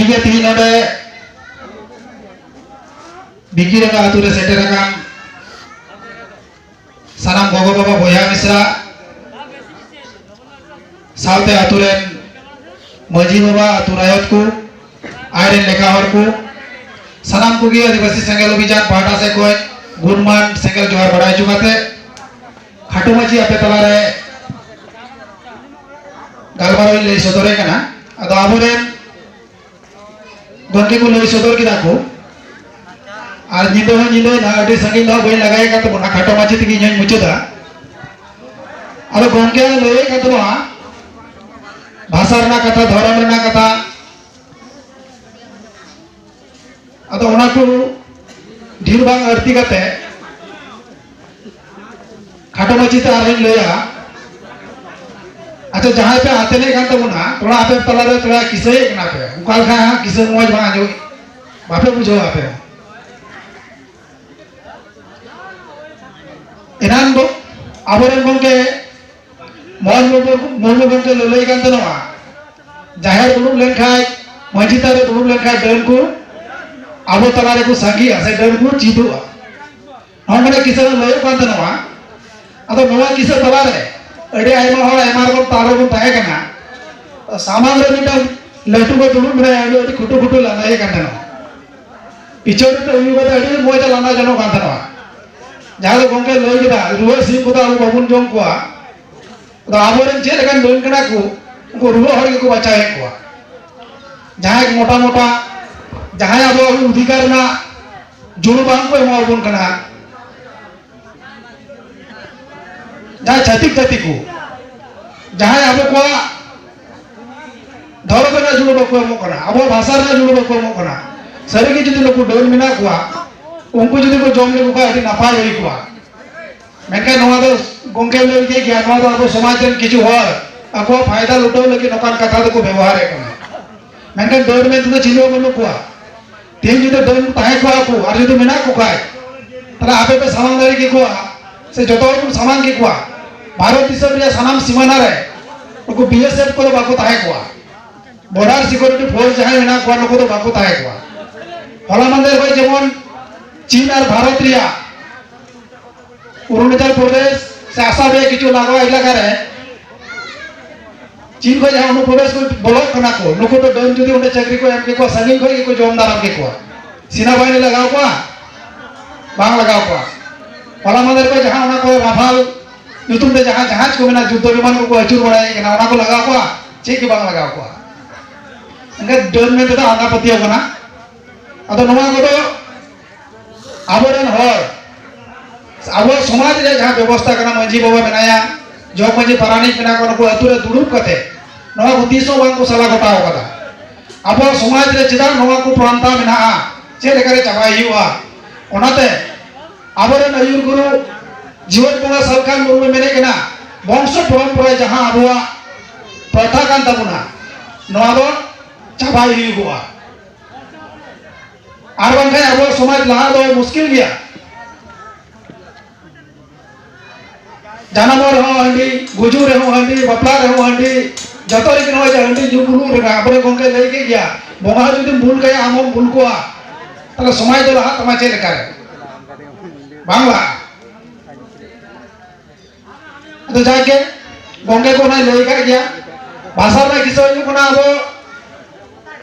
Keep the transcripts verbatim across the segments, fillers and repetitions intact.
ᱜᱮ ᱛᱤᱦᱤᱧ ᱱᱚᱰᱮ ᱵᱤᱠᱤᱨᱟᱸᱜᱟ ᱟᱛᱳ ᱨᱮ ᱥᱮᱴᱮᱨ ᱟᱠᱟᱱ ᱥᱟᱱᱟᱢ ᱜᱚᱜᱚ ᱵᱟᱵᱟ, ᱵᱚᱭᱦᱟ ᱢᱤᱥᱨᱟ, ᱥᱟᱶᱛᱮ ᱟᱛᱳ ᱨᱮᱱ ᱢᱟᱹᱡᱷᱤ ᱵᱟᱵᱟ, ᱟᱛᱳ ᱨᱟᱭᱚᱛ ᱠᱚ, ᱟᱡ ᱨᱮᱱ ᱞᱮᱠᱷᱟ ᱦᱚᱲ ᱠᱚ, ᱥᱟᱱᱟᱢ ᱠᱚᱜᱮ ᱟᱹᱫᱤᱵᱟᱹᱥᱤ ᱥᱮᱸᱜᱮᱞ ᱚᱵᱷᱤᱡᱟᱱ ᱯᱟᱦᱴᱟ ᱥᱮᱫ ᱠᱷᱚᱱ ᱜᱩᱱᱢᱟᱱ ᱥᱮᱸᱜᱮᱞ ᱡᱚᱦᱟᱨ ᱵᱟᱲᱟᱭ ᱦᱚᱪᱚ ᱠᱟᱛᱮ, ᱠᱷᱟᱴᱚ ᱢᱟᱹᱡᱷᱤ ᱟᱯᱮ ᱛᱟᱞᱟᱨᱮ ᱜᱟᱞᱢᱟᱨᱟᱣ ᱤᱧ ᱞᱟᱹᱭ ᱥᱚᱫᱚᱨᱮ ᱠᱟᱱᱟ᱾ ᱟᱫᱚ ᱟᱵᱚᱨᱮᱱ ᱜᱚᱢᱠᱮ ᱠᱚ ᱞᱟᱹᱭ ᱥᱚᱫᱚᱨ ᱠᱮᱫᱟ ᱠᱚ, ᱟᱨ ᱧᱤᱫᱟᱹ ᱦᱚᱸ ᱧᱤᱫᱟᱹᱭᱮᱱᱟ, ᱟᱹᱰᱤ ᱥᱟᱺᱜᱤᱧ ᱫᱚ ᱵᱟᱹᱧ ᱞᱟᱜᱟᱭᱮᱫ ᱠᱟᱱ ᱛᱟᱵᱚᱱᱟ, ᱠᱷᱟᱴᱚ ᱢᱟᱹᱡᱷᱤ ᱛᱮᱜᱮ ᱤᱧ ᱦᱚᱧ ᱢᱩᱪᱟᱹᱫᱟ᱾ ᱟᱫᱚ ᱜᱚᱢᱠᱮ ᱞᱟᱹᱭᱮᱫ ᱠᱟᱱ ᱛᱟᱵᱚᱱᱟ ᱵᱷᱟᱥᱟ ᱨᱮᱱᱟᱜ ᱠᱟᱛᱷᱟ, ᱫᱷᱚᱨᱚᱢ ᱨᱮᱱᱟᱜ ᱠᱟᱛᱷᱟ, ᱟᱫᱚ ᱚᱱᱟ ᱠᱚ ᱰᱷᱮᱨ ᱵᱟᱝ ᱟᱹᱲᱛᱤ ᱠᱟᱛᱮ ᱠᱷᱟᱴᱚ ᱢᱟᱹᱡᱷᱤ ᱛᱮ ᱟᱨᱦᱚᱸᱧ ᱞᱟᱹᱭᱟ᱾ ᱟᱪᱪᱷᱟ, ᱡᱟᱦᱟᱸᱭ ᱯᱮ ᱟᱛᱮᱱᱮᱫ ᱠᱟᱱ ᱛᱟᱵᱚᱱᱟ, ᱛᱷᱚᱲᱟ ᱟᱯᱮ ᱛᱟᱞᱟᱨᱮ ᱛᱷᱚᱲᱟ ᱠᱤᱥᱟᱹᱭᱮᱫ ᱠᱟᱱᱟ ᱯᱮ, ᱚᱱᱠᱟ ᱞᱮᱠᱷᱟᱱ ᱦᱟᱸᱜ ᱠᱤᱥᱟᱹ ᱢᱚᱡᱽ ᱵᱟᱝ ᱟᱸᱡᱚᱢ, ᱵᱟᱯᱮ ᱵᱩᱡᱷᱟᱹᱣᱟ ᱟᱯᱮ ᱦᱚᱸ᱾ ᱮᱱᱟᱱ ᱫᱚ ᱟᱵᱚᱨᱮᱱ ᱜᱚᱢᱠᱮ ᱢᱳᱦᱚᱱ ᱢᱩᱨᱢᱩ, ᱢᱩᱨᱢᱩ ᱜᱚᱢᱠᱮ ᱞᱟᱹᱞᱟᱹᱭ ᱠᱟᱱ ᱛᱟᱦᱮᱱᱚᱜᱼᱟ, ᱡᱟᱦᱮᱨ ᱫᱩᱲᱩᱵ ᱞᱮᱱᱠᱷᱟᱡ, ᱢᱟᱹᱡᱷᱤ ᱛᱷᱟᱱ ᱨᱮ ᱫᱩᱲᱩᱵ ᱞᱮᱱᱠᱷᱟᱡ ᱰᱟᱹᱱ ᱠᱚ ᱟᱵᱚ ᱛᱟᱞᱟ ᱨᱮᱠᱚ ᱥᱟᱸᱜᱮᱜᱼᱟ ᱥᱮ ᱰᱟᱹᱱ ᱠᱚ ᱪᱮᱫᱚᱜᱼᱟ᱾ ᱱᱚᱣᱟ ᱢᱟᱱᱮ ᱠᱤᱥᱟᱹ ᱞᱟᱹᱭᱚᱜ ᱠᱟᱱ ᱛᱟᱦᱮᱱᱚᱜᱼᱟ᱾ ᱟᱫᱚ ᱱᱚᱣᱟ ᱠᱤᱥᱟᱹ ᱛᱟᱞᱟ ᱨᱮ ᱟᱹᱰᱤ ᱟᱭᱢᱟ ᱦᱚᱲ ᱟᱭᱢᱟ ᱨᱚᱠᱚᱢ ᱛᱟᱞ ᱨᱮᱵᱚᱱ ᱛᱟᱦᱮᱸ ᱠᱟᱱᱟ᱾ ᱥᱟᱢᱟᱝ ᱨᱮ ᱢᱤᱫᱴᱟᱝ ᱞᱟᱹᱴᱩ ᱠᱚ ᱫᱩᱲᱩᱵ ᱢᱮᱱᱟᱭᱟ, ᱩᱱᱤ ᱟᱹᱰᱤ ᱠᱷᱩᱴᱩ ᱠᱷᱩᱴᱩ ᱞᱟᱸᱫᱟᱭᱮ ᱠᱟᱱ ᱛᱟᱦᱮᱱᱚᱜᱼᱟ᱾ ᱯᱤᱪᱷᱚᱱ ᱨᱮ ᱩᱭᱩ ᱠᱟᱛᱮ ᱟᱹᱰᱤ ᱢᱚᱡᱽ ᱮ ᱞᱟᱸᱫᱟ ᱡᱚᱱᱚᱜ ᱠᱟᱱ ᱛᱟᱦᱮᱱᱚᱜᱼᱟ᱾ ᱡᱟᱦᱟᱸ ᱫᱚ ᱜᱚᱢᱠᱮ ᱞᱟᱹᱭ ᱠᱮᱫᱟ, ᱨᱩᱣᱟᱹ ᱥᱤᱢ ᱠᱚᱫᱚ ᱟᱵᱚ ᱵᱟᱵᱚᱱ ᱡᱚᱢ ᱠᱚᱣᱟ᱾ ᱟᱫᱚ ᱟᱵᱚᱨᱮᱱ ᱪᱮᱫ ᱞᱮᱠᱟᱱ ᱰᱟᱹᱱ ᱠᱟᱱᱟ ᱠᱚ, ᱩᱱᱠᱩ ᱨᱩᱣᱟᱹ ᱦᱚᱲ ᱜᱮᱠᱚ ᱵᱟᱧᱪᱟᱣᱮᱫ ᱠᱚᱣᱟ᱾ ᱡᱟᱦᱟᱸᱭ ᱢᱚᱴᱟ ᱢᱚᱴᱟ, ᱡᱟᱦᱟᱸᱭ ᱟᱵᱚᱣᱟᱜ ᱚᱫᱷᱤᱠᱟᱨ ᱨᱮᱱᱟᱜ ᱡᱩᱲᱩ ᱵᱟᱝ ᱠᱚ ᱮᱢᱟᱣᱟᱵᱚᱱ ᱠᱟᱱᱟ, ᱡᱟᱦᱟᱸᱭ ᱪᱷᱟᱹᱛᱤᱠ ᱡᱟᱹᱛᱤ ᱠᱚ, ᱡᱟᱦᱟᱸᱭ ᱟᱵᱚ ᱠᱚᱣᱟᱜ ᱫᱷᱚᱨᱚᱢ ᱨᱮᱱᱟᱜ ᱡᱩᱲᱩ ᱵᱟᱠᱚ ᱮᱢᱚᱜ ᱠᱟᱱᱟ, ᱟᱵᱚᱣᱟᱜ ᱵᱷᱟᱥᱟ ᱨᱮᱱᱟᱜ ᱡᱩᱲᱩ ᱵᱟᱠᱚ ᱮᱢᱚᱜ ᱠᱟᱱᱟ, ᱥᱟᱹᱨᱤᱜᱮ ᱡᱩᱫᱤ ᱱᱩᱠᱩ ᱰᱟᱹᱱ ᱢᱮᱱᱟᱜ ᱠᱚᱣᱟ, ᱩᱱᱠᱩ ᱡᱩᱫᱤ ᱠᱚ ᱡᱚᱢ ᱞᱮᱠᱚ ᱠᱷᱟᱱ ᱟᱹᱰᱤ ᱱᱟᱯᱟᱭ ᱦᱩᱭ ᱠᱚᱜᱼᱟ᱾ ᱢᱮᱱᱠᱷᱟᱱ ᱱᱚᱣᱟ ᱫᱚ ᱜᱚᱢᱠᱮ ᱞᱟᱹᱭ ᱠᱮᱫ ᱜᱮᱭᱟ, ᱱᱚᱣᱟ ᱫᱚ ᱟᱵᱚ ᱥᱚᱢᱟᱡᱽ ᱨᱮᱱ ᱠᱤᱪᱷᱩ ᱦᱚᱲ ᱟᱠᱚᱣᱟᱜ ᱯᱷᱟᱭᱫᱟ ᱞᱩᱴᱟᱹᱣ ᱞᱟᱹᱜᱤᱫ ᱱᱚᱝᱠᱟᱱ ᱠᱟᱛᱷᱟ ᱫᱚᱠᱚ ᱵᱮᱵᱚᱦᱟᱨᱮᱫ ᱠᱟᱱᱟ᱾ ᱢᱮᱱᱠᱷᱟᱱ ᱰᱟᱹᱱ ᱢᱮᱱᱛᱮ ᱫᱚ ᱪᱤᱞᱤ ᱦᱚᱸ ᱵᱟᱹᱱᱩᱜ ᱠᱚᱣᱟ᱾ ᱛᱮᱦᱮᱧ ᱡᱩᱫᱤ ᱰᱟᱹᱱ ᱠᱚ ᱛᱟᱦᱮᱸ ᱠᱚᱜᱼᱟ ᱠᱚ ᱟᱨ ᱡᱩᱫᱤ ᱢᱮᱱᱟᱜ ᱠᱚ ᱠᱷᱟᱡ, ᱛᱟᱦᱞᱮ ᱟᱯᱮ ᱯᱮ ᱥᱟᱢᱟᱝ ᱫᱟᱲᱮ ᱠᱮᱠᱚᱣᱟ ᱥᱮ ᱡᱚᱛᱚ ᱦᱚᱲ ᱵᱚᱱ ᱥᱟᱢᱟᱝ ᱠᱮᱠᱚᱣᱟ᱾ ᱵᱷᱟᱨᱚᱛ ᱫᱤᱥᱚᱢ ᱨᱮᱭᱟᱜ ᱥᱟᱱᱟᱢ ᱥᱤᱢᱟᱹᱱᱟ ᱨᱮ ᱱᱩᱠᱩ ᱵᱤ ᱮᱥ ᱮᱯᱷ ᱠᱚᱫᱚ ᱵᱟᱠᱚ ᱛᱟᱦᱮᱸ ᱠᱚᱜᱼᱟ᱾ ᱵᱚᱰᱟᱨ ᱥᱤᱠᱩᱨᱤᱴᱤ ᱯᱷᱳᱨᱥ ᱡᱟᱦᱟᱸᱭ ᱢᱮᱱᱟᱜ ᱠᱚᱣᱟ, ᱱᱩᱠᱩ ᱫᱚ ᱵᱟᱠᱚ ᱛᱟᱦᱮᱸ ᱠᱚᱜᱼᱟ᱾ ᱦᱚᱞᱟ ᱢᱟᱦᱫᱮᱨ ᱠᱷᱚᱱ ᱡᱮᱢᱚᱱ ᱪᱤᱱ ᱟᱨ ᱵᱷᱟᱨᱚᱛ ᱨᱮᱭᱟᱜ ᱚᱨᱩᱱᱟᱪᱚᱞ ᱯᱨᱚᱫᱮᱥ ᱥᱮ ᱟᱥᱟᱢ ᱨᱮᱭᱟᱜ ᱠᱤᱪᱷᱩ ᱞᱟᱜᱟᱣ ᱮᱞᱟᱠᱟ ᱨᱮ ᱪᱤᱱ ᱠᱷᱚᱱ ᱡᱟᱦᱟᱸ ᱚᱱᱩᱯᱨᱚᱵᱮᱥ ᱠᱚ ᱵᱚᱞᱚᱜ ᱠᱟᱱᱟ ᱠᱚ, ᱱᱩᱠᱩ ᱫᱚ ᱰᱟᱹᱱ ᱡᱩᱫᱤ ᱚᱸᱰᱮ ᱪᱟᱹᱠᱨᱤ ᱠᱚ ᱮᱢ ᱠᱮᱠᱚᱣᱟ, ᱥᱟᱺᱜᱤᱧ ᱠᱷᱚᱱ ᱜᱮᱠᱚ ᱡᱚᱢ ᱫᱟᱨᱟᱢ ᱠᱮᱠᱚᱣᱟ᱾ ᱥᱮᱱᱟ ᱵᱟᱦᱤᱱᱤ ᱞᱟᱜᱟᱣ ᱠᱚᱣᱟ? ᱵᱟᱝ ᱞᱟᱜᱟᱣ ᱠᱚᱣᱟ᱾ ᱦᱚᱞᱟ ᱢᱟᱦᱫᱮᱨ ᱠᱷᱚᱱ ᱡᱟᱦᱟᱸ ᱚᱱᱟ ᱠᱚ ᱨᱟᱯᱷᱟᱞ ᱧᱩᱛᱩᱢ ᱛᱮ ᱡᱟᱦᱟᱸ ᱡᱟᱦᱟᱡᱽ ᱠᱚ ᱢᱮᱱᱟᱜᱼᱟ, ᱡᱩᱫᱽᱫᱷᱚ ᱵᱤᱢᱟᱱ ᱠᱚᱠᱚ ᱟᱹᱪᱩᱨ ᱵᱟᱲᱟᱭᱮᱫ ᱠᱟᱱᱟ, ᱚᱱᱟ ᱠᱚ ᱞᱟᱜᱟᱣ ᱠᱚᱣᱟ? ᱪᱮᱫ ᱜᱮ ᱵᱟᱝ ᱞᱟᱜᱟᱣ ᱠᱚᱣᱟ᱾ ᱮᱱᱠᱷᱟᱱ ᱰᱟᱹᱱ ᱢᱮᱱᱛᱮ ᱫᱚ ᱟᱸᱫᱷᱟ ᱯᱟᱹᱛᱭᱟᱹᱣ ᱠᱟᱱᱟ᱾ ᱟᱫᱚ ᱱᱚᱣᱟ ᱠᱚᱫᱚ ᱟᱵᱚᱨᱮᱱ ᱦᱚᱲ, ᱟᱵᱚ ᱥᱚᱢᱟᱡᱽ ᱨᱮ ᱡᱟᱦᱟᱸ ᱵᱮᱵᱚᱥᱛᱷᱟ ᱠᱟᱱᱟ, ᱢᱟᱹᱡᱷᱤ ᱵᱟᱵᱟ ᱢᱮᱱᱟᱭᱟ, ᱡᱚᱜᱽ ᱢᱟᱹᱡᱷᱤ ᱯᱟᱨᱟᱱᱤᱠ ᱢᱮᱱᱟᱜ ᱠᱚᱣᱟ, ᱱᱩᱠᱩ ᱟᱹᱛᱩ ᱨᱮ ᱫᱩᱲᱩᱵ ᱠᱟᱛᱮ ᱱᱚᱣᱟ ᱠᱚ ᱛᱤᱥ ᱦᱚᱸ ᱵᱟᱝ ᱠᱚ ᱥᱟᱞᱟ ᱜᱚᱴᱟᱣ ᱠᱟᱫᱟ᱾ ᱟᱵᱚᱣᱟᱜ ᱥᱚᱢᱟᱡᱽ ᱨᱮ ᱪᱮᱫᱟᱜ ᱱᱚᱣᱟ ᱠᱚ ᱯᱨᱚᱱᱛᱷᱟ ᱢᱮᱱᱟᱜᱼᱟ, ᱪᱮᱫ ᱞᱮᱠᱟᱨᱮ ᱪᱟᱵᱟᱭ ᱦᱩᱭᱩᱜᱼᱟ? ᱚᱱᱟᱛᱮ ᱟᱵᱚᱨᱮᱱ ᱟᱹᱭᱩᱨ ᱜᱩᱨᱩ ᱡᱤᱣᱮᱫ ᱵᱚᱸᱜᱟ ᱥᱟᱞᱠᱷᱟᱱ ᱢᱩᱨᱢᱩᱭ ᱢᱮᱱᱮᱫ ᱠᱟᱱᱟ, ᱵᱚᱝᱥᱚ ᱯᱚᱨᱚᱢᱯᱚᱨᱟ ᱡᱟᱦᱟᱸ ᱟᱵᱚᱣᱟᱜ ᱯᱨᱚᱛᱷᱟ ᱠᱟᱱ ᱛᱟᱵᱚᱱᱟ, ᱱᱚᱣᱟ ᱫᱚ ᱪᱟᱵᱟᱭ ᱦᱩᱭᱩᱜᱚᱜᱼᱟ᱾ ᱟᱨ ᱵᱟᱝᱠᱷᱟᱱ ᱟᱵᱚᱣᱟᱜ ᱥᱚᱢᱟᱡᱽ ᱞᱟᱦᱟ ᱫᱚ ᱢᱩᱥᱠᱤᱞ ᱜᱮᱭᱟ᱾ ᱡᱟᱱᱟᱢᱚᱜ ᱨᱮᱦᱚᱸ ᱦᱟᱺᱰᱤ, ᱜᱩᱡᱩᱜ ᱨᱮᱦᱚᱸ ᱦᱟᱺᱰᱤ, ᱵᱟᱯᱞᱟ ᱨᱮᱦᱚᱸ ᱦᱟᱺᱰᱤ, ᱡᱚᱛᱚ ᱨᱮᱜᱮ ᱱᱚᱜᱼᱚᱭ ᱡᱮ ᱦᱟᱺᱰᱤ ᱧᱩ ᱵᱩᱞᱩᱜ ᱨᱮᱱᱟᱜ, ᱟᱵᱚᱨᱮᱱ ᱜᱚᱢᱠᱮ ᱞᱟᱹᱭ ᱠᱮᱫ ᱜᱮᱭᱟ, ᱵᱚᱸᱜᱟ ᱦᱚᱸ ᱡᱩᱫᱤᱢ ᱵᱩᱞ ᱠᱟᱭᱟ, ᱟᱢ ᱦᱚᱸᱢ ᱵᱩᱞ ᱠᱚᱣᱟ, ᱛᱟᱦᱞᱮ ᱥᱚᱢᱟᱡᱽ ᱫᱚ ᱞᱟᱦᱟᱜ ᱛᱟᱢᱟ ᱪᱮᱫ ᱞᱮᱠᱟᱨᱮ? ᱵᱟᱝ ᱞᱟᱦᱟᱜᱼᱟ᱾ ᱟᱫᱚ ᱡᱟᱜᱮ ᱜᱚᱢᱠᱮ ᱠᱚ ᱚᱱᱟᱭ ᱞᱟᱹᱭ ᱠᱟᱜ ᱜᱮᱭᱟ, ᱵᱷᱟᱥᱟ ᱨᱮᱱᱟᱜ ᱠᱤᱥᱟᱹ ᱦᱩᱭᱩᱜ ᱠᱟᱱᱟ ᱟᱵᱚ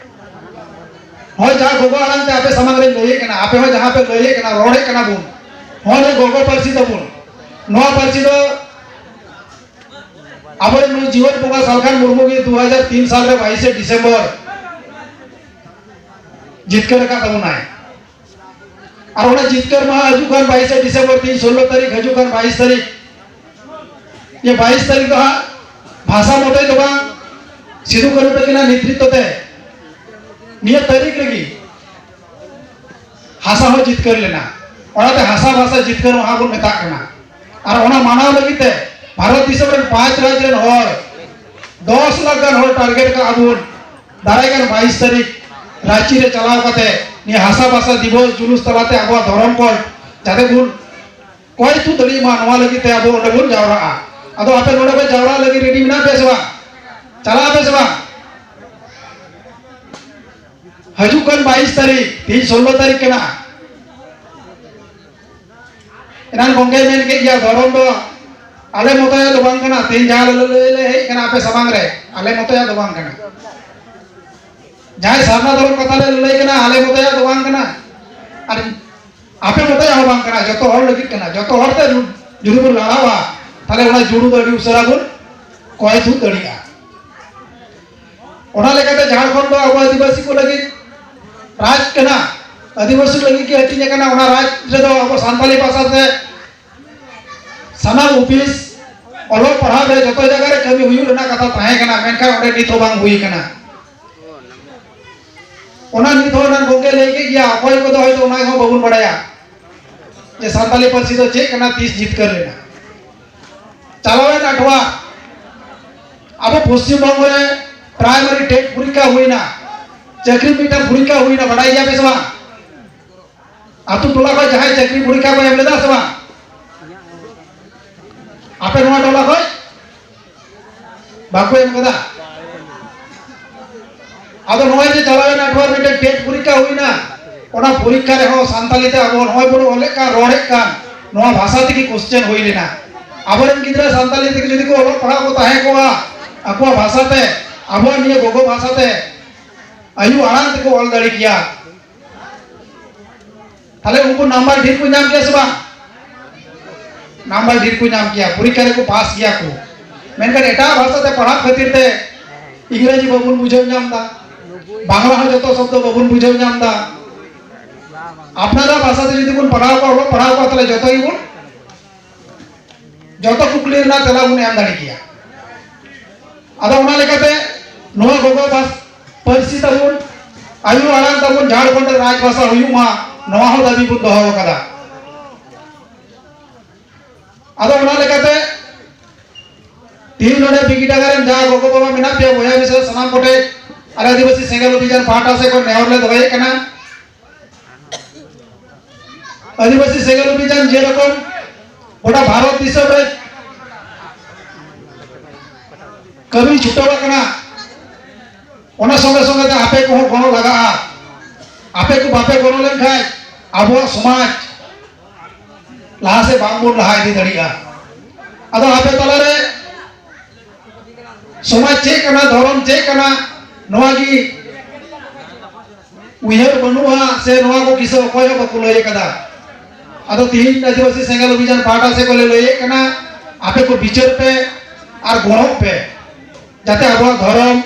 ᱦᱳᱭ, ᱡᱟᱦᱟᱸ ᱜᱚᱜᱚ ᱟᱲᱟᱝ ᱛᱮ ᱟᱯᱮ ᱥᱟᱢᱟᱝ ᱨᱮᱧ ᱞᱟᱹᱭᱮᱫ ᱠᱟᱱᱟ, ᱟᱯᱮ ᱦᱚᱸ ᱡᱟᱦᱟᱸ ᱯᱮ ᱞᱟᱹᱭᱮᱫ ᱠᱟᱱᱟ, ᱨᱚᱲᱮᱫ ᱠᱟᱱᱟ ᱵᱚᱱ, ᱦᱚᱸ ᱱᱤᱭᱟᱹ ᱜᱚᱜᱚ ᱯᱟᱹᱨᱥᱤ ᱛᱟᱵᱚᱱ᱾ ᱱᱚᱣᱟ ᱯᱟᱹᱨᱥᱤ ᱫᱚ ᱟᱵᱚᱨᱮᱱ ᱱᱩᱭ ᱡᱤᱣᱮᱫ ᱵᱚᱸᱜᱟ ᱥᱟᱞᱠᱷᱟᱱ ᱢᱩᱨᱢᱩ ᱜᱮ ᱫᱩ ᱦᱟᱡᱟᱨ ᱛᱤᱱ ᱥᱟᱞ ᱨᱮ ᱵᱟᱭᱤᱥᱮ ᱰᱤᱥᱮᱢᱵᱚᱨ ᱡᱤᱛᱠᱟᱹᱨ ᱟᱠᱟᱫ ᱛᱟᱵᱚᱱᱟᱭ᱾ ᱟᱨ ᱚᱱᱟ ᱡᱤᱛᱠᱟᱹᱨ ᱢᱟᱦᱟ ᱦᱤᱡᱩᱜ ᱠᱟᱱ ᱵᱟᱭᱤᱥᱮ ᱰᱤᱥᱮᱢᱵᱚᱨ, ᱛᱮᱦᱮᱧ ᱥᱳᱞᱞᱳ ᱛᱟᱹᱨᱤᱠᱷ, ᱦᱤᱡᱩᱜ ᱠᱟᱱ ᱵᱟᱭᱤᱥ ᱛᱟᱹᱨᱤᱠᱷ, ᱱᱤᱭᱟᱹ ᱵᱟᱭᱤᱥ ᱛᱟᱹᱨᱤᱠᱷ ᱫᱚ ᱦᱟᱸᱜ ᱵᱷᱟᱥᱟ ᱢᱚᱛᱚᱡ ᱫᱚ ᱵᱟᱝ, ᱥᱤᱫᱩ ᱠᱟᱹᱱᱦᱩ ᱛᱟᱹᱠᱤᱱᱟᱜ ᱱᱮᱛᱨᱤᱛᱛᱚ ᱛᱮ ᱱᱤᱭᱟᱹ ᱛᱟᱹᱨᱤᱠᱷ ᱨᱮᱜᱮ ᱦᱟᱥᱟ ᱦᱚᱸ ᱡᱤᱛᱠᱟᱹᱨ ᱞᱮᱱᱟ᱾ ᱚᱱᱟᱛᱮ ᱦᱟᱥᱟ ᱵᱷᱟᱥᱟ ᱡᱤᱛᱠᱟᱹᱨ ᱢᱟᱦᱟ ᱵᱚᱱ ᱢᱮᱛᱟᱜ ᱠᱟᱱᱟ᱾ ᱟᱨ ᱚᱱᱟ ᱢᱟᱱᱟᱣ ᱞᱟᱹᱜᱤᱫ ᱛᱮ ᱵᱷᱟᱨᱚᱛ ᱫᱤᱥᱚᱢ ᱨᱮᱱ ᱯᱟᱸᱪ ᱨᱟᱡᱽ ᱨᱮᱱ ᱦᱚᱲ, ᱫᱚᱥ ᱞᱟᱠᱷ ᱜᱟᱱ ᱦᱚᱲ ᱴᱟᱨᱜᱮᱴ ᱠᱟᱜᱼᱟ ᱵᱚᱱ᱾ ᱫᱟᱨᱟᱭ ᱠᱟᱱ ᱵᱟᱭᱤᱥ ᱛᱟᱹᱨᱤᱠᱷ ᱨᱟᱸᱪᱤ ᱨᱮ ᱪᱟᱞᱟᱣ ᱠᱟᱛᱮ ᱱᱤᱭᱟᱹ ᱦᱟᱥᱟ ᱵᱷᱟᱥᱟ ᱫᱤᱵᱚᱥ ᱡᱩᱞᱩᱥ ᱛᱟᱞᱟᱛᱮ ᱟᱵᱚᱣᱟᱜ ᱫᱷᱚᱨᱚᱢ ᱠᱳᱰ ᱡᱟᱛᱮ ᱵᱚᱱ ᱠᱚᱭ ᱛᱩᱫ ᱫᱟᱲᱮᱭᱟᱜ ᱢᱟ, ᱱᱚᱣᱟ ᱞᱟᱹᱜᱤᱫ ᱛᱮ ᱟᱵᱚ ᱚᱸᱰᱮ ᱵᱚᱱ ᱡᱟᱣᱨᱟᱜᱼᱟ᱾ ᱟᱫᱚ ᱟᱯᱮ ᱱᱚᱰᱮ ᱯᱮ ᱡᱟᱣᱨᱟᱜ ᱞᱟᱹᱜᱤᱫ ᱨᱮᱰᱤ ᱢᱮᱱᱟᱜ ᱯᱮᱭᱟ ᱥᱮ ᱵᱟᱝ? ᱪᱟᱞᱟᱜ ᱟᱯᱮ ᱥᱮ ᱵᱟᱝ? ᱦᱤᱡᱩᱜ ᱠᱟᱱ ᱵᱟᱭᱤᱥ ᱛᱟᱹᱨᱤᱠᱷ, ᱛᱮᱦᱮᱧ ᱥᱳᱞᱞᱳ ᱛᱟᱹᱨᱤᱠᱷ ᱠᱟᱱᱟ᱾ ᱮᱱᱟᱝ ᱜᱚᱝᱠᱮᱭ ᱢᱮᱱ ᱠᱮᱫ ᱜᱮᱭᱟ, ᱫᱷᱚᱨᱚᱢ ᱫᱚ ᱟᱞᱮ ᱢᱚᱛᱚᱭᱟᱜ ᱫᱚ ᱵᱟᱝ ᱠᱟᱱᱟ᱾ ᱛᱮᱦᱮᱧ ᱡᱟᱦᱟᱸ ᱞᱮ ᱞᱟᱹᱞᱟᱹᱭ ᱞᱮ ᱦᱮᱡ ᱠᱟᱱᱟ ᱟᱯᱮ ᱥᱟᱢᱟᱝ ᱨᱮ, ᱟᱞᱮ ᱢᱚᱛᱚᱭᱟᱜ ᱫᱚ ᱵᱟᱝ ᱠᱟᱱᱟ᱾ ᱡᱟᱦᱟᱸᱭ ᱥᱟᱨᱱᱟ ᱫᱷᱚᱨᱚᱢ ᱠᱟᱛᱷᱟ ᱞᱮ ᱞᱟᱹᱞᱟᱹᱭ ᱠᱟᱱᱟ, ᱟᱞᱮ ᱢᱚᱛᱚᱭᱟᱜ ᱫᱚ ᱵᱟᱝ ᱠᱟᱱᱟ, ᱟᱨ ᱟᱯᱮ ᱢᱚᱛᱚᱭᱟᱜ ᱦᱚᱸ ᱵᱟᱝ ᱠᱟᱱᱟ, ᱡᱚᱛᱚ ᱦᱚᱲ ᱞᱟᱹᱜᱤᱫ ᱠᱟᱱᱟ᱾ ᱡᱚᱛᱚ ᱦᱚᱲ ᱛᱮ ᱡᱩᱫᱤ ᱵᱚᱱ ᱞᱟᱲᱟᱣᱟ, ᱛᱟᱦᱞᱮ ᱚᱱᱟ ᱡᱩᱲᱩ ᱫᱚ ᱟᱹᱰᱤ ᱩᱥᱟᱹᱨᱟ ᱵᱚᱱ ᱠᱚᱭ ᱛᱩᱫ ᱫᱟᱲᱮᱭᱟᱜᱼᱟ᱾ ᱚᱱᱟ ᱞᱮᱠᱟᱛᱮ ᱡᱷᱟᱲᱠᱷᱚᱸᱰ ᱫᱚ ᱟᱵᱚ ᱟᱹᱫᱤᱵᱟᱹᱥᱤ ᱠᱚ ᱞᱟᱹᱜᱤᱫ ᱨᱟᱡᱽ ᱠᱟᱱᱟ, ᱟᱹᱫᱤᱵᱟᱹᱥᱤ ᱞᱟᱹᱜᱤᱫ ᱜᱮ ᱦᱟᱹᱴᱤᱧ ᱟᱠᱟᱱᱟ᱾ ᱚᱱᱟ ᱨᱟᱡᱽ ᱨᱮᱫᱚ ᱟᱵᱚ ᱥᱟᱱᱛᱟᱞᱤ ᱵᱷᱟᱥᱟ ᱛᱮ ᱥᱟᱱᱟᱢ ᱚᱯᱷᱤᱥ, ᱚᱞᱚᱜ ᱯᱟᱲᱦᱟᱣ ᱨᱮ ᱡᱚᱛᱚ ᱡᱟᱭᱜᱟ ᱨᱮ ᱠᱟᱹᱢᱤ ᱦᱩᱭᱩᱜ ᱨᱮᱱᱟᱜ ᱠᱟᱛᱷᱟ ᱛᱟᱦᱮᱸ ᱠᱟᱱᱟ, ᱢᱮᱱᱠᱷᱟᱱ ᱚᱸᱰᱮ ᱱᱤᱛ ᱦᱚᱸ ᱵᱟᱝ ᱦᱩᱭ ᱠᱟᱱᱟ᱾ ᱚᱱᱟ ᱱᱤᱛ ᱦᱚᱸ ᱮᱱᱟᱝ ᱜᱚᱝᱠᱮ ᱞᱟᱹᱭ ᱠᱮᱫ ᱜᱮᱭᱟ, ᱚᱠᱚᱭ ᱠᱚᱫᱚ ᱦᱚᱭᱛᱳ ᱚᱱᱟ ᱦᱚᱸ ᱵᱟᱵᱚᱱ ᱵᱟᱲᱟᱭᱟ ᱡᱮ ᱥᱟᱱᱛᱟᱞᱤ ᱯᱟᱹᱨᱥᱤ ᱫᱚ ᱪᱮᱫ ᱠᱟᱱᱟ, ᱛᱤᱥ ᱡᱤᱛᱠᱟᱹᱨ ᱞᱮᱱᱟ᱾ ᱪᱟᱞᱟᱣᱮᱱ ᱟᱴᱷᱣᱟᱨ ᱟᱵᱚ ᱯᱚᱥᱪᱤᱢ ᱵᱚᱝᱜᱚ ᱨᱮ ᱯᱨᱟᱭᱢᱟᱨᱤ ᱴᱮᱴ ᱯᱚᱨᱤᱠᱠᱷᱟ ᱦᱩᱭᱱᱟ, ᱪᱟᱹᱠᱨᱤ ᱢᱤᱫᱴᱟᱝ ᱯᱚᱨᱤᱠᱠᱷᱟ ᱦᱩᱭᱱᱟ, ᱵᱟᱲᱟᱭ ᱜᱮᱭᱟ ᱯᱮ ᱥᱮ ᱵᱟᱝ? ᱟᱹᱛᱩ ᱴᱚᱞᱟ ᱠᱷᱚᱱ ᱡᱟᱦᱟᱸᱭ ᱪᱟᱹᱠᱨᱤ ᱯᱚᱨᱤᱠᱠᱷᱟ ᱠᱚ ᱮᱢ ᱞᱮᱫᱟ ᱥᱮ ᱵᱟᱝ? ᱟᱯᱮ ᱱᱚᱣᱟ ᱴᱚᱞᱟ ᱠᱷᱚᱱ ᱵᱟᱠᱚ ᱮᱢ ᱠᱟᱫᱟ᱾ ᱟᱫᱚ ᱱᱚᱜᱼᱚᱭ ᱡᱮ ᱪᱟᱞᱟᱣᱮᱱ ᱟᱴᱷᱣᱟᱨ ᱢᱤᱫᱴᱮᱱ ᱴᱮᱴ ᱯᱚᱨᱤᱠᱠᱷᱟ ᱦᱩᱭᱱᱟ, ᱚᱱᱟ ᱯᱚᱨᱤᱠᱠᱷᱟ ᱨᱮᱦᱚᱸ ᱥᱟᱱᱛᱟᱞᱤ ᱛᱮ ᱟᱵᱚ ᱱᱚᱜᱼᱚᱭ ᱵᱚᱱ ᱚᱞᱮᱫ ᱠᱟᱱ, ᱨᱚᱲᱮᱫ ᱠᱟᱱ, ᱱᱚᱣᱟ ᱵᱷᱟᱥᱟ ᱛᱮᱜᱮ ᱠᱚᱥᱪᱮᱱ ᱦᱩᱭ ᱞᱮᱱᱟ᱾ ᱟᱵᱚᱨᱮᱱ ᱜᱤᱫᱽᱨᱟᱹ ᱥᱟᱱᱛᱟᱞᱤ ᱛᱮᱜᱮ ᱡᱩᱫᱤ ᱠᱚ ᱚᱞᱚᱜ ᱯᱟᱲᱦᱟᱣ ᱠᱚ ᱛᱟᱦᱮᱸ ᱠᱚᱜᱼᱟ, ᱟᱠᱚᱣᱟᱜ ᱵᱷᱟᱥᱟ ᱛᱮ, ᱟᱵᱚᱣᱟᱜ ᱱᱤᱭᱟᱹ ᱜᱚᱜᱚ ᱵᱷᱟᱥᱟ ᱛᱮ, ᱟᱭᱳ ᱟᱲᱟᱝ ᱛᱮᱠᱚ ᱚᱞ ᱫᱟᱲᱮ ᱠᱮᱭᱟ, ᱛᱟᱦᱞᱮ ᱩᱱᱠᱩ ᱱᱟᱢᱵᱟᱨ ᱰᱷᱮᱨ ᱠᱚ ᱧᱟᱢ ᱠᱮᱭᱟ ᱥᱮ ᱵᱟᱝ? ᱱᱟᱢᱵᱟᱨ ᱰᱷᱮᱨ ᱠᱚ ᱧᱟᱢ ᱠᱮᱭᱟ, ᱯᱚᱨᱤᱠᱠᱷᱟ ᱨᱮᱠᱚ ᱯᱟᱥ ᱜᱮᱭᱟ ᱠᱚ᱾ ᱢᱮᱱᱠᱷᱟᱱ ᱮᱴᱟᱜ ᱵᱷᱟᱥᱟ ᱛᱮ ᱯᱟᱲᱦᱟᱜ ᱠᱷᱟᱹᱛᱤᱨ ᱛᱮ ᱤᱝᱨᱮᱡᱤ ᱵᱟᱵᱚᱱ ᱵᱩᱡᱷᱟᱹᱣ ᱧᱟᱢ ᱮᱫᱟ, ᱵᱟᱝᱞᱟ ᱦᱚᱸ ᱡᱚᱛᱚ ᱥᱚᱵᱫᱚ ᱵᱟᱵᱚᱱ ᱵᱩᱡᱷᱟᱹᱣ ᱧᱟᱢ ᱮᱫᱟ᱾ ᱟᱯᱱᱟᱨᱟᱜ ᱵᱷᱟᱥᱟ ᱛᱮ ᱡᱩᱫᱤ ᱵᱚᱱ ᱯᱟᱲᱦᱟᱣ ᱠᱚᱣᱟ, ᱚᱞᱚᱜ ᱯᱟᱲᱦᱟᱣ ᱠᱚᱣᱟ, ᱛᱟᱦᱞᱮ ᱡᱚᱛᱚ ᱜᱮᱵᱚᱱ, ᱡᱚᱛᱚ ᱠᱩᱠᱞᱤ ᱨᱮᱱᱟᱜ ᱛᱮᱞᱟ ᱵᱚᱱ ᱮᱢ ᱫᱟᱲᱮ ᱠᱮᱭᱟ᱾ ᱟᱫᱚ ᱚᱱᱟ ᱞᱮᱠᱟᱛᱮ ᱱᱚᱣᱟ ᱜᱚᱜᱚ ᱵᱷᱟᱥ-, ᱯᱟᱹᱨᱥᱤ ᱛᱟᱵᱚᱱ, ᱟᱭᱳ ᱟᱲᱟᱝ ᱛᱟᱵᱚᱱ ᱡᱷᱟᱲᱠᱷᱚᱸᱰ ᱨᱮ ᱨᱟᱡᱽ ᱵᱷᱟᱥᱟ ᱦᱩᱭᱩᱜ ᱢᱟ, ᱱᱚᱣᱟ ᱦᱚᱸ ᱫᱟᱹᱵᱤ ᱵᱚᱱ ᱫᱚᱦᱚ ᱟᱠᱟᱫᱟ᱾ ᱟᱫᱚ ᱚᱱᱟ ᱞᱮᱠᱟᱛᱮ ᱛᱮᱦᱮᱧ ᱱᱚᱰᱮ ᱵᱤᱜᱤᱰᱟᱸᱜᱟ ᱨᱮᱱ ᱡᱟᱦᱟᱸ ᱜᱚᱜᱚ ᱵᱟᱵᱟ ᱢᱮᱱᱟᱜ ᱯᱮᱭᱟ, ᱵᱚᱭᱦᱟ ᱢᱤᱥᱨᱟ ᱥᱟᱱᱟᱢ ᱠᱚᱴᱷᱮᱱ ᱟᱞᱮ ᱟᱹᱫᱤᱵᱟᱹᱥᱤ ᱥᱮᱸᱜᱮᱞ ᱚᱵᱷᱤᱡᱟᱱ ᱯᱟᱦᱴᱟ ᱥᱮᱫ ᱠᱷᱚᱱ ᱱᱮᱦᱚᱨ ᱞᱮ ᱫᱚᱦᱚᱭᱮᱫ ᱠᱟᱱᱟ, ᱟᱹᱫᱤᱵᱟᱹᱥᱤ ᱥᱮᱸᱜᱮᱞ ᱚᱵᱷᱤᱡᱟᱱ ᱡᱮᱨᱚᱠᱚᱢ ᱜᱚᱴᱟ ᱵᱷᱟᱨᱚᱛ ᱫᱤᱥᱚᱢ ᱨᱮ ᱠᱟᱹᱢᱤ ᱪᱷᱩᱴᱟᱹᱣ ᱟᱠᱟᱱᱟ, ᱚᱱᱟ ᱥᱚᱸᱜᱮ ᱥᱚᱸᱜᱮ ᱛᱮ ᱟᱯᱮ ᱠᱚᱦᱚᱸ ᱜᱚᱲᱚ ᱞᱟᱜᱟᱜᱼᱟ᱾ ᱟᱯᱮ ᱠᱚ ᱵᱟᱯᱮ ᱜᱚᱲᱚ ᱞᱮᱱᱠᱷᱟᱱ ᱟᱵᱚᱣᱟᱜ ᱥᱚᱢᱟᱡᱽ ᱞᱟᱦᱟ ᱥᱮᱫ ᱵᱟᱝ ᱵᱚᱱ ᱞᱟᱦᱟ ᱤᱫᱤ ᱫᱟᱲᱮᱭᱟᱜᱼᱟ᱾ ᱟᱫᱚ ᱟᱯᱮ ᱛᱟᱞᱟᱨᱮ ᱥᱚᱢᱟᱡᱽ ᱪᱮᱫ ᱠᱟᱱᱟ, ᱫᱷᱚᱨᱚᱢ ᱪᱮᱫ ᱠᱟᱱᱟ, ᱱᱚᱣᱟ ᱜᱮ ᱩᱭᱦᱟᱹᱨ ᱵᱟᱹᱱᱩᱜᱼᱟ, ᱥᱮ ᱱᱚᱣᱟ ᱠᱚ ᱠᱤᱥᱟᱹ ᱚᱠᱚᱭ ᱦᱚᱸ ᱵᱟᱠᱚ ᱞᱟᱹᱭ ᱟᱠᱟᱫᱟ᱾ ᱟᱫᱚ ᱛᱤᱦᱤᱧ ᱟᱹᱫᱤᱵᱟᱹᱥᱤ ᱥᱮᱸᱜᱮᱞ ᱚᱵᱷᱤᱡᱟᱱ ᱯᱟᱦᱴᱟ ᱥᱮᱫ ᱠᱷᱚᱱ ᱞᱮ ᱞᱟᱹᱭᱮᱫ ᱠᱟᱱᱟ, ᱟᱯᱮ ᱠᱚ ᱵᱤᱪᱟᱹᱨ ᱯᱮ ᱟᱨ ᱜᱚᱲᱚᱜ ᱯᱮ, ᱡᱟᱛᱮ ᱟᱵᱚᱣᱟᱜ ᱫᱷᱚᱨᱚᱢ,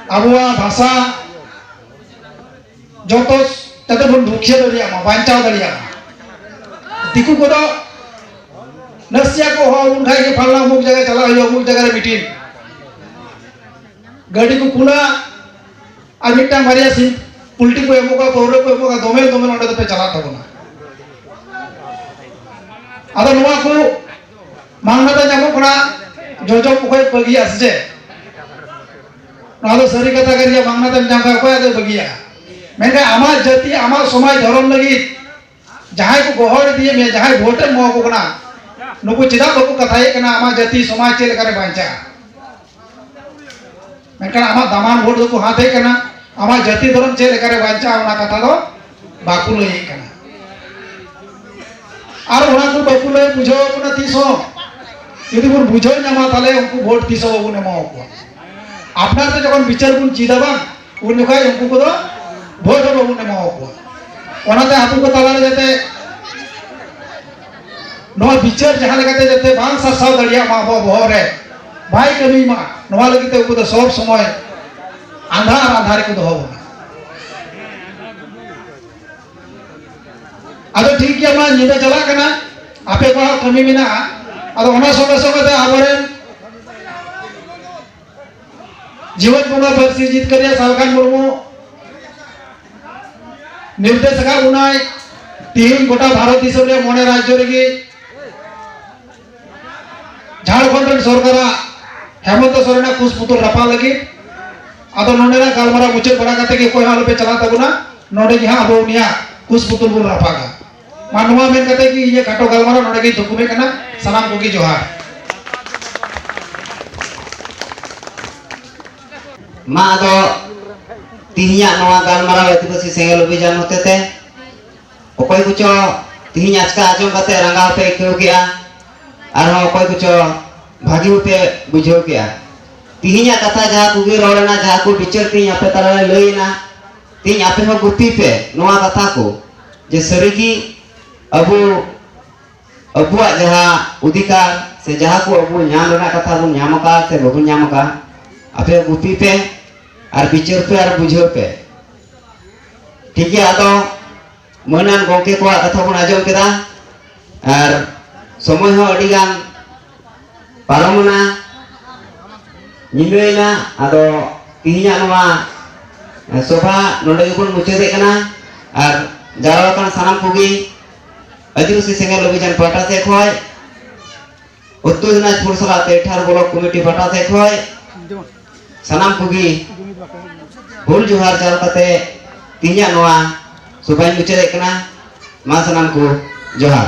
ᱟᱵᱚᱣᱟᱜ ᱵᱷᱟᱥᱟ ᱡᱚᱛᱚ ᱡᱟᱛᱮ ᱵᱚᱱ ᱨᱩᱠᱷᱤᱭᱟᱹ ᱫᱟᱲᱮᱭᱟᱜ ᱢᱟ, ᱵᱟᱧᱪᱟᱣ ᱫᱟᱲᱮᱭᱟᱜ ᱢᱟ᱾ ᱫᱤᱠᱩ ᱠᱚᱫᱚ ᱱᱟᱥᱮᱭᱟᱜ ᱠᱚ ᱦᱚᱦᱚ ᱩᱱ ᱠᱷᱟᱡ ᱜᱮ ᱯᱷᱟᱞᱱᱟ ᱚᱢᱩᱠ ᱡᱟᱭᱜᱟ ᱪᱟᱞᱟᱜ ᱦᱩᱭᱩᱜᱼᱟ, ᱚᱢᱩᱠ ᱡᱟᱭᱜᱟ ᱨᱮ ᱢᱤᱴᱤᱝ᱾ ᱜᱟᱹᱰᱤ ᱠᱚ ᱠᱩᱞᱟ, ᱟᱨ ᱢᱤᱫᱴᱟᱝ ᱵᱟᱨᱭᱟ ᱥᱤᱢ ᱯᱩᱞᱴᱤ ᱠᱚ ᱮᱢᱚᱜᱼᱟ, ᱯᱟᱹᱣᱨᱟᱹ ᱠᱚ ᱮᱢᱚᱜᱼᱟ, ᱫᱚᱢᱮᱞ ᱫᱚᱢᱮᱞ ᱚᱸᱰᱮ ᱫᱚᱯᱮ ᱪᱟᱞᱟᱜ ᱛᱟᱵᱚᱱᱟ᱾ ᱟᱫᱚ ᱱᱚᱣᱟ ᱠᱚ ᱢᱟᱝᱱᱟ ᱫᱚ ᱧᱟᱢᱚᱜ ᱠᱟᱱᱟ, ᱡᱚᱡᱚᱢ ᱚᱠᱚᱭ ᱵᱟᱹᱜᱤᱭᱟ ᱥᱮ ᱪᱮᱫ? ᱱᱚᱣᱟ ᱫᱚ ᱥᱟᱹᱨᱤ ᱠᱟᱛᱷᱟ ᱠᱟᱱ ᱜᱮᱭᱟ, ᱢᱟᱝᱱᱟ ᱫᱚᱢ ᱧᱟᱢ ᱠᱷᱟᱱ ᱚᱠᱚᱭᱟᱜ ᱫᱚᱭ ᱵᱟᱹᱜᱤᱭᱟ? ᱢᱮᱱᱠᱷᱟᱱ ᱟᱢᱟᱜ ᱡᱟᱹᱛᱤ, ᱟᱢᱟᱜ ᱥᱚᱢᱟᱡᱽ, ᱫᱷᱚᱨᱚᱢ ᱞᱟᱹᱜᱤᱫ ᱡᱟᱦᱟᱸᱭ ᱠᱚ ᱜᱚᱦᱚᱲ ᱤᱫᱤᱭᱮᱫ ᱢᱮᱭᱟ, ᱡᱟᱦᱟᱸᱭ ᱵᱷᱳᱴ ᱮᱢ ᱮᱢᱟ ᱠᱚ ᱠᱟᱱᱟ, ᱱᱩᱠᱩ ᱪᱮᱫᱟᱜ ᱵᱟᱠᱚ ᱠᱟᱛᱷᱟᱭᱮᱫ ᱠᱟᱱᱟ ᱟᱢᱟᱜ ᱡᱟᱹᱛᱤ ᱥᱚᱢᱟᱡᱽ ᱪᱮᱫ ᱞᱮᱠᱟᱨᱮ ᱵᱟᱧᱪᱟᱜᱼᱟ? ᱢᱮᱱᱠᱷᱟᱱ ᱟᱢᱟᱜ ᱫᱟᱢᱟᱱ ᱵᱷᱳᱴ ᱫᱚᱠᱚ ᱦᱟᱛᱮᱫ ᱠᱟᱱᱟ, ᱟᱢᱟᱜ ᱡᱟᱹᱛᱤ ᱫᱷᱚᱨᱚᱢ ᱪᱮᱫ ᱞᱮᱠᱟᱨᱮ ᱵᱟᱧᱪᱟᱜᱼᱟ ᱚᱱᱟ ᱠᱟᱛᱷᱟ ᱫᱚ ᱵᱟᱠᱚ ᱞᱟᱹᱭᱮᱫ ᱠᱟᱱᱟ᱾ ᱟᱨ ᱚᱱᱟ ᱠᱚ ᱵᱟᱠᱚ ᱞᱟᱹᱭ ᱵᱩᱡᱷᱟᱹᱣ ᱵᱚᱱᱟ ᱛᱤᱥ ᱦᱚᱸ᱾ ᱡᱩᱫᱤ ᱵᱚᱱ ᱵᱩᱡᱷᱟᱹᱣ ᱧᱟᱢᱟ, ᱛᱟᱦᱞᱮ ᱩᱱᱠᱩ ᱵᱷᱳᱴ ᱛᱤᱥ ᱦᱚᱸ ᱵᱟᱵᱚᱱ ᱮᱢᱟ ᱠᱚᱣᱟ᱾ ᱟᱯᱱᱟᱨ ᱛᱮ ᱡᱚᱠᱷᱚᱱ ᱵᱤᱪᱟᱹᱨ ᱵᱚᱱ ᱪᱮᱫᱟ ᱵᱟᱝ, ᱩᱱ ᱡᱚᱠᱷᱟᱡ ᱩᱱᱠᱩ ᱠᱚᱫᱚ ᱵᱷᱳᱴ ᱦᱚᱸ ᱵᱟᱵᱚᱱ ᱮᱢᱟ ᱠᱚᱣᱟ᱾ ᱚᱱᱟᱛᱮ ᱟᱵᱚ ᱠᱚ ᱛᱟᱞᱟᱨᱮ ᱡᱟᱛᱮ ᱱᱚᱣᱟ ᱵᱤᱪᱟᱹᱨ ᱡᱟᱦᱟᱸ ᱞᱮᱠᱟᱛᱮ ᱡᱟᱛᱮ ᱵᱟᱝ ᱥᱟᱨᱥᱟᱣ ᱫᱟᱲᱮᱭᱟᱜ ᱢᱟ ᱟᱵᱚᱣᱟᱜ ᱵᱚᱦᱚᱜ ᱨᱮ, ᱵᱟᱭ ᱠᱟᱹᱢᱤ ᱢᱟ, ᱱᱚᱣᱟ ᱞᱟᱹᱜᱤᱫ ᱛᱮ ᱩᱱᱠᱩ ᱫᱚ ᱥᱚᱵ ᱥᱚᱢᱚᱭ ᱟᱸᱫᱷᱟ ᱟᱨ ᱟᱸᱫᱷᱟ ᱨᱮᱠᱚ ᱫᱚᱦᱚ ᱵᱚᱱᱟ᱾ ᱟᱫᱚ ᱴᱷᱤᱠ ᱜᱮᱭᱟ, ᱢᱟ ᱧᱤᱫᱟᱹ ᱪᱟᱞᱟᱜ ᱠᱟᱱᱟ, ᱟᱯᱮ ᱠᱚᱣᱟᱜ ᱠᱟᱹᱢᱤ ᱢᱮᱱᱟᱜᱼᱟ᱾ ᱟᱫᱚ ᱚᱱᱟ ᱥᱚᱸᱜᱮ ᱥᱚᱸᱜᱮ ᱛᱮ ᱟᱵᱚᱨᱮᱱ ᱡᱤᱣᱮᱫ ᱵᱚᱸᱜᱟ ᱯᱟᱹᱨᱥᱤ ᱡᱤᱛᱠᱟᱹᱨᱤᱭᱟᱹ ᱥᱟᱞᱠᱷᱟᱱ ᱢᱩᱨᱢᱩ ᱱᱤᱨᱫᱮᱥ ᱟᱠᱟᱫ ᱵᱚᱱᱟᱭ, ᱛᱤᱦᱤᱧ ᱜᱚᱴᱟ ᱵᱷᱟᱨᱚᱛ ᱫᱤᱥᱚᱢ ᱨᱮ ᱢᱚᱬᱮ ᱨᱟᱡᱽᱡᱚ ᱨᱮᱜᱮ ᱡᱷᱟᱲᱠᱷᱚᱸᱰ ᱨᱮᱱ ᱥᱚᱨᱠᱟᱨᱟᱜ ᱦᱮᱢᱚᱱᱛᱚ ᱥᱚᱨᱮᱱᱟᱜ ᱠᱩᱥ ᱯᱩᱛᱩᱞ ᱨᱟᱯᱟᱜ ᱞᱟᱹᱜᱤᱫ᱾ ᱟᱫᱚ ᱱᱚᱰᱮᱱᱟᱜ ᱜᱟᱞᱢᱟᱨᱟᱣ ᱢᱩᱪᱟᱹᱫ ᱵᱟᱲᱟ ᱠᱟᱛᱮ ᱜᱮ ᱚᱠᱚᱭ ᱦᱚᱸ ᱟᱞᱚᱯᱮ ᱪᱟᱞᱟᱜ ᱛᱟᱵᱚᱱᱟ, ᱱᱚᱰᱮ ᱜᱮ ᱦᱟᱸᱜ ᱟᱵᱚ ᱩᱱᱤᱭᱟᱜ ᱠᱩᱥ ᱯᱩᱛᱩᱞ ᱵᱚᱱ ᱨᱟᱯᱟᱜᱟ᱾ ᱢᱟ ᱱᱚᱣᱟ ᱢᱮᱱ ᱠᱟᱛᱮ ᱜᱮ ᱤᱧᱟᱹᱜ ᱠᱷᱟᱴᱚ ᱜᱟᱞᱢᱟᱨᱟᱣ ᱱᱚᱰᱮ ᱜᱮᱧ ᱛᱷᱩᱠᱩᱢᱮᱫ ᱠᱟᱱᱟ᱾ ᱥᱟᱱᱟᱢ ᱠᱚᱜᱮ ᱡᱚᱦᱟᱨ᱾ ᱢᱟ ᱟᱫᱚ ᱛᱤᱦᱤᱧᱟᱜ ᱱᱚᱣᱟ ᱜᱟᱞᱢᱟᱨᱟᱣ ᱟᱹᱫᱤᱵᱟᱹᱥᱤ ᱥᱮᱸᱜᱮᱞ ᱚᱵᱷᱤᱡᱟᱱ ᱦᱚᱛᱮᱛᱮ ᱚᱠᱚᱭ ᱠᱚᱪᱚ ᱛᱤᱦᱤᱧ ᱟᱪᱠᱟ ᱟᱸᱡᱚᱢ ᱠᱟᱛᱮ ᱨᱟᱸᱜᱟᱣ ᱯᱮ ᱟᱹᱭᱠᱟᱹᱣ ᱠᱮᱜᱼᱟ, ᱟᱨᱦᱚᱸ ᱚᱠᱚᱭ ᱠᱚᱪᱚ ᱵᱷᱟᱹᱜᱤ ᱦᱚᱸᱯᱮ ᱵᱩᱡᱷᱟᱹᱣ ᱠᱮᱜᱼᱟ᱾ ᱛᱤᱦᱤᱧᱟᱜ ᱠᱟᱛᱷᱟ ᱡᱟᱦᱟᱸ ᱠᱚᱜᱮ ᱨᱚᱲ ᱮᱱᱟ, ᱡᱟᱦᱟᱸ ᱠᱚ ᱵᱤᱪᱟᱹᱨ ᱛᱤᱦᱤᱧ ᱟᱯᱮ ᱛᱟᱞᱟᱨᱮ ᱞᱟᱹᱭ ᱮᱱᱟ, ᱛᱤᱦᱤᱧ ᱟᱯᱮ ᱦᱚᱸ ᱜᱩᱯᱤ ᱯᱮ ᱱᱚᱣᱟ ᱠᱟᱛᱷᱟ ᱠᱚ, ᱡᱮ ᱥᱟᱹᱨᱤᱜᱮ ᱟᱵᱚ ᱟᱵᱚᱣᱟᱜ ᱡᱟᱦᱟᱸ ᱚᱫᱷᱤᱠᱟᱨ ᱥᱮ ᱡᱟᱦᱟᱸ ᱠᱚ ᱟᱵᱚ ᱧᱟᱢ ᱨᱮᱱᱟᱜ ᱠᱟᱛᱷᱟ ᱵᱚᱱ ᱧᱟᱢ ᱟᱠᱟᱫ ᱥᱮ ᱵᱟᱵᱚᱱ ᱧᱟᱢ ᱟᱠᱟᱫ, ᱟᱯᱮ ᱜᱩᱯᱤ ᱯᱮ ᱟᱨ ᱵᱤᱪᱟᱹᱨ ᱯᱮ ᱟᱨ ᱵᱩᱡᱷᱟᱹᱣ ᱯᱮ᱾ ᱴᱷᱤᱠ ᱜᱮᱭᱟ, ᱟᱫᱚ ᱢᱟᱹᱱᱟᱱ ᱜᱚᱢᱠᱮ ᱠᱚᱣᱟᱜ ᱠᱟᱛᱷᱟ ᱵᱚᱱ ᱟᱸᱡᱚᱢ ᱠᱮᱫᱟ ᱟᱨ ᱥᱚᱢᱚᱭ ᱦᱚᱸ ᱟᱹᱰᱤ ᱜᱟᱱ ᱯᱟᱨᱚᱢᱮᱱᱟ, ᱧᱤᱫᱟᱹᱭᱮᱱᱟ᱾ ᱟᱫᱚ ᱛᱤᱦᱤᱧᱟᱜ ᱱᱚᱣᱟ ᱥᱚᱵᱷᱟ ᱱᱚᱰᱮ ᱜᱮᱵᱚᱱ ᱢᱩᱪᱟᱹᱫᱮᱫ ᱠᱟᱱᱟ᱾ ᱟᱨ ᱡᱟᱣᱨᱟ ᱟᱠᱟᱱ ᱥᱟᱱᱟᱢ ᱠᱚᱜᱮ ᱟᱹᱫᱤᱵᱟᱹᱥᱤ ᱥᱮᱸᱜᱮᱞ ᱚᱵᱷᱤᱡᱟᱱ ᱯᱟᱦᱴᱟ ᱥᱮᱫ ᱠᱷᱚᱱ, ᱩᱛᱛᱚᱨ ᱫᱤᱱᱟᱡᱽᱯᱩᱨ ᱥᱟᱞᱟᱜ ᱛᱮ ᱴᱷᱟᱨ ᱵᱞᱚᱠ ᱠᱚᱢᱤᱴᱤ ᱯᱟᱦᱴᱟ ᱥᱮᱫ ᱠᱷᱚᱱ ᱥᱟᱱᱟᱢ ᱠᱚᱜᱮ ᱦᱩᱞ ᱡᱚᱦᱟᱨ ᱪᱟᱞ ᱠᱟᱛᱮ ᱛᱤᱦᱤᱧᱟᱜ ᱱᱚᱣᱟ ᱥᱚᱵᱷᱟᱧ ᱢᱩᱪᱟᱹᱫᱮᱫ ᱠᱟᱱᱟ᱾ ᱢᱟ ᱥᱟᱱᱟᱢ ᱠᱚ ᱡᱚᱦᱟᱨ᱾